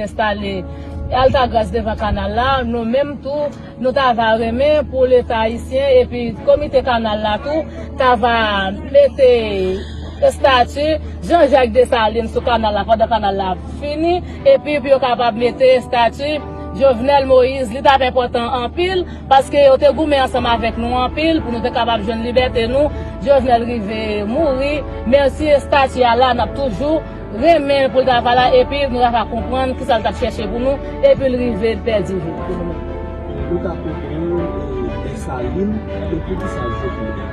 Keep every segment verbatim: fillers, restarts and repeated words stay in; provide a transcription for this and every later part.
Enstale Altagras devan kanal la, nou menm tou, nou ta va renmen pou Leta ayisyen epi komite kanal la tou ta va mete estati Jean Jacques Dessalines sou kanal la pandan kanal la ap fini, epi pou yo kapab mete estati Jovenel Moïse, li t ap enpòtan anpil, paske yo te goumen ansanm avèk nou anpil pou nou te kapab jwenn libète nou. Jovenel rive mouri, men si estati a la, n ap toujou renmen pou l ta va la, epi nou ta va konprann kisa l t ap chèche pou nou, epi l rive l pèdi vi l pou nou menm. Nou ka konprann, e, Desalin, men poukisa Jovenel?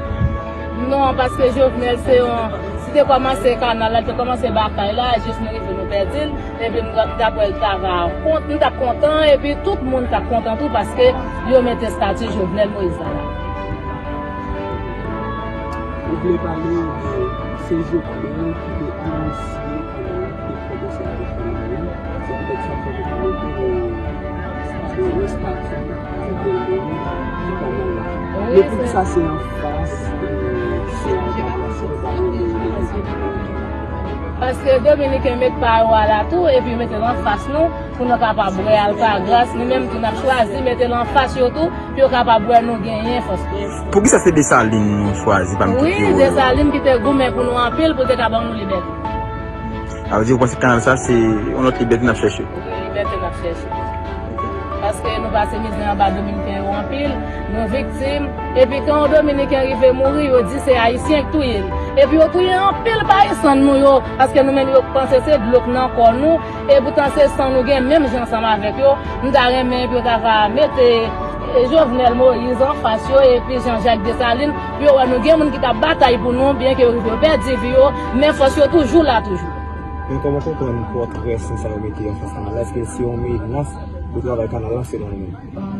Non, paske Jovenel se yon, si te kòmanse kanal la, li te kòmanse batay la, jis nou rive nou pèdi l, epi nou t ap wè l ta va kont, nou t ap kontan, epi tout moun t ap kontan tou, paske yo mete estati Jovenel Moïse la la. Ou vle pale de se Jovenel ki te inisye kanal la, ki te kòmanse avèk kanal la. Se poutèt sa fè nou mete, e, e, estati Jovenel Moïse sou kanal la. Wi, men poukisa se anfas, e, sè Altagras, se pa nan men yo mete? Paske Dominiken met pa yo a la tou, epi yo mete l anfas nou, pou nou kapab wè Altagras, nou menm tou n ap chwazi mete l anfas yo tou, pou yo kapab wè nou genyen fòs nou. Poukisa se Desalin nou chwazi pami tout yo? Wi, Desalin ki te goumen pou nou anpil, pou l te ka ban nou libète. Sa vle di, ou panse kanal sa, se yon lòt libète n ap chèche? Wi, libète n ap chèche. Paske nou pase mizè anba Dominiken yo anpil, nou viktim. Epi kan yon Dominiken rive mouri, yo di se Ayisyen k touye l. Epi yo touye anpil payisan nou yo, paske nou menm yo panse se dlo k nan kò nou. E poutan se san nou gen menm jan ansanm avèk yo. M ta renmen pou yo ta va mete, e, Jovenel Moïse anfas yo epi Jean Jacques Dessalines, pou yo wè nou gen moun ki t ap batay pou nou, byen ke yo rive yo pèdi vi yo, men fòs yo toujou la toujou. Men kòman w konprann pòtrè san sa yo mete anfas kanal la? Èske se yon menas pou travay kanal la selon ou menm?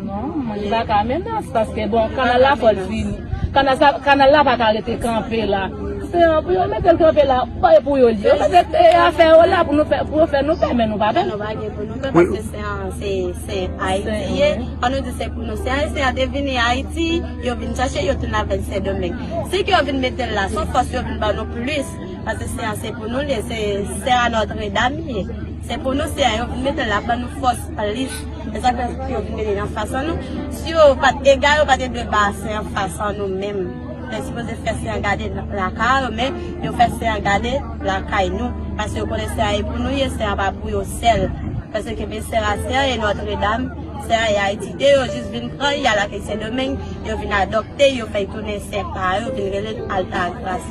Non, li pa ka menas, paske bon, kanal la fò l fini. Kanal sa, kanal la pa ka rete kanpe la. Se pou yo mete l kanpe la, pa pou yo li ye. Yo mete, e, afè yo la pou nou fè, pou yo fè nou pè, men nou pa pè. Nou pa gen pou nou pè, paske se an, se, se Ayiti ye. An nou di se pou nou. Si Ayisyen an te vini Ayiti, yo vin chache, yo tounen avè l Sendomeng. Si ke yo vin mete l la, se yon fòs yo vin ban nou plis. Paske sè a se pou nou li ye, se sè a Nòtredam li ye. Se pou nou sè a, yo vin mete l la, ban nou fòs plis. E sa k fè yo vin mete l anfas an nou. Si yo pa t ega, yo pa te dwe ba sè a anfas an nou menm. Yo sipoze fè sè a gade lakay yo, men yo fè sè a gade lakay nou. Paske yo konnen sè a e pou nou ye, sè a pa pou yo sèl. Paske men sè a, sè a e Nòtredam, sè a e Ayiti. E yo jis vin pran, y al lakay Sendomeng, yo vin adòpte, yo fè tounen sè pa yo, vin rele l Altagras.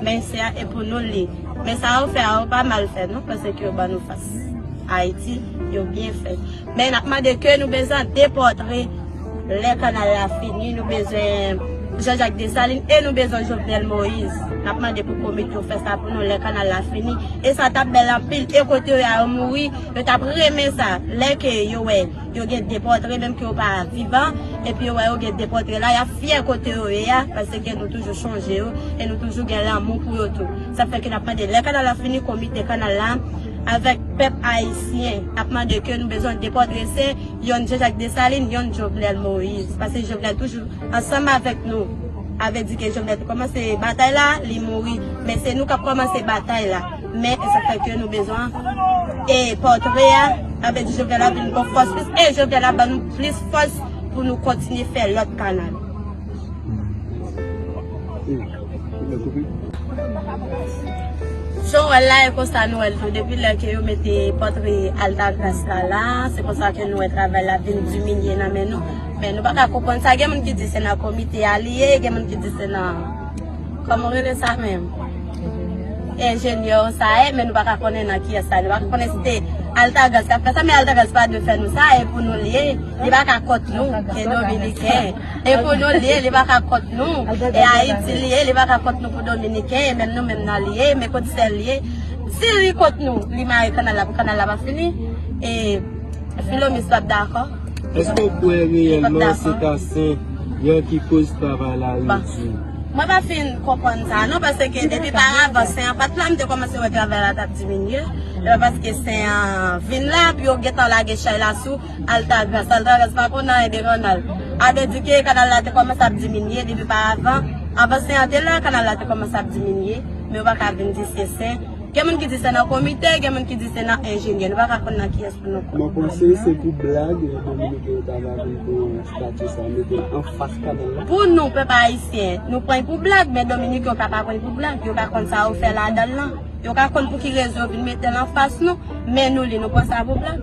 Men sè a e pou nou li. Men sa yo fè a, yo pa mal fè non, paske yo ban nou fòs. Ayiti, yo byen fè. Men n ap mande ke nou bezwen depòtre lè kanal la fini, nou bezwen Jean Jacques Dessalines e nou bezwen Jovenel Moïse. N ap mande pou komite yo fè sa pou nou lè kanal la fini. E sa t ap bèl anpil. E kote yo ye a, yo mouri, yo t ap renmen sa. Lè ke yo wè yo gen de pòtre, menm ke yo pa vivan, epi yo wè yo gen de pòtre la, y ap fyè kote yo ye a, paske nou toujou chonje yo, e nou toujou gen lanmou pou yo tou. Sa fè ke n ap mande, lè kanal la fini, komite kanal la, avèk pèp ayisyen, ap mande ke nou bezwen de pòtre, se yonn Jean Jacques Dessalines, yonn Jovenel Moïse, paske Jovenel toujou ansanm avèk nou. A vle di ke Jovenel te kòmanse batay la, li mouri. Men se nou k ap kòmanse batay la. Men e sa fè ke nou bezwen, e pòtre a, a vle di Jovenel ap vin gon fòs plis. E Jovenel ap ban nou plis fòs pou nou kontinye fè lòt kanal. Jan w wè l la, e konsa nou wè l tou. Depi lè ke yo mete pòtre Altagras la la, se konsa ke nou wè travay la vin diminye nan men nou. Men nou pa ka konprann sa. Gen moun ki di se nan komite a li ye, gen moun ki di se nan, kòman w rele sa menm? Enjenyè sa ye, men nou pa ka konnen nan kiyès sa. Nou pa ka konnen si se Altagras k ap fè sa, men Altagras pa dwe fè nou sa, e pou nou li ye. Li pa ka kont nou, ke Dominiken. E pou nou li ye, li pa ka kont nou. E Ayiti li ye, li pa ka kont nou pou Dominiken, e menm nou menm nan li ye, men kondisè li ye. Si li kont nou, li mare kanal la pou kanal la pa fini. E Filomis p ap dakò. Èske w kwè reyèlman se ta Sen Jan ki koz travay la redui? Mwen pa fin konprann sa non, paske depi paravan Sen an pa t la, m te kòmanse wè travay la t ap diminye. E pa paske Sen an vin la, pou yo gentan lage chay la sou Altagras. Altagras pa konn anyen de kanal. A vle di ke kanal la te kòmanse ap diminye depi paravan. Anvan Sen an te la, kanal la te kòmanse ap diminye. Men yo pa ka vin di se Sen Gen moun ki di se nan komite, gen moun ki di se nan enjenyè. Nou pa ka konn nan kiyès pou nou kwè. Mwen panse se pou blag, Dominiken yo ta va vin pran estati sa, mete l anfas kanal la. Pou nou, pèp ayisyen, nou pran l pou blag, men Dominiken yo ka pa pran l pou blag. Yo ka konn sa yo fè ladan l lan. Yo ka konn pou ki rezon yo vin mete l anfas nou, men nou li, nou pran sa pou blag.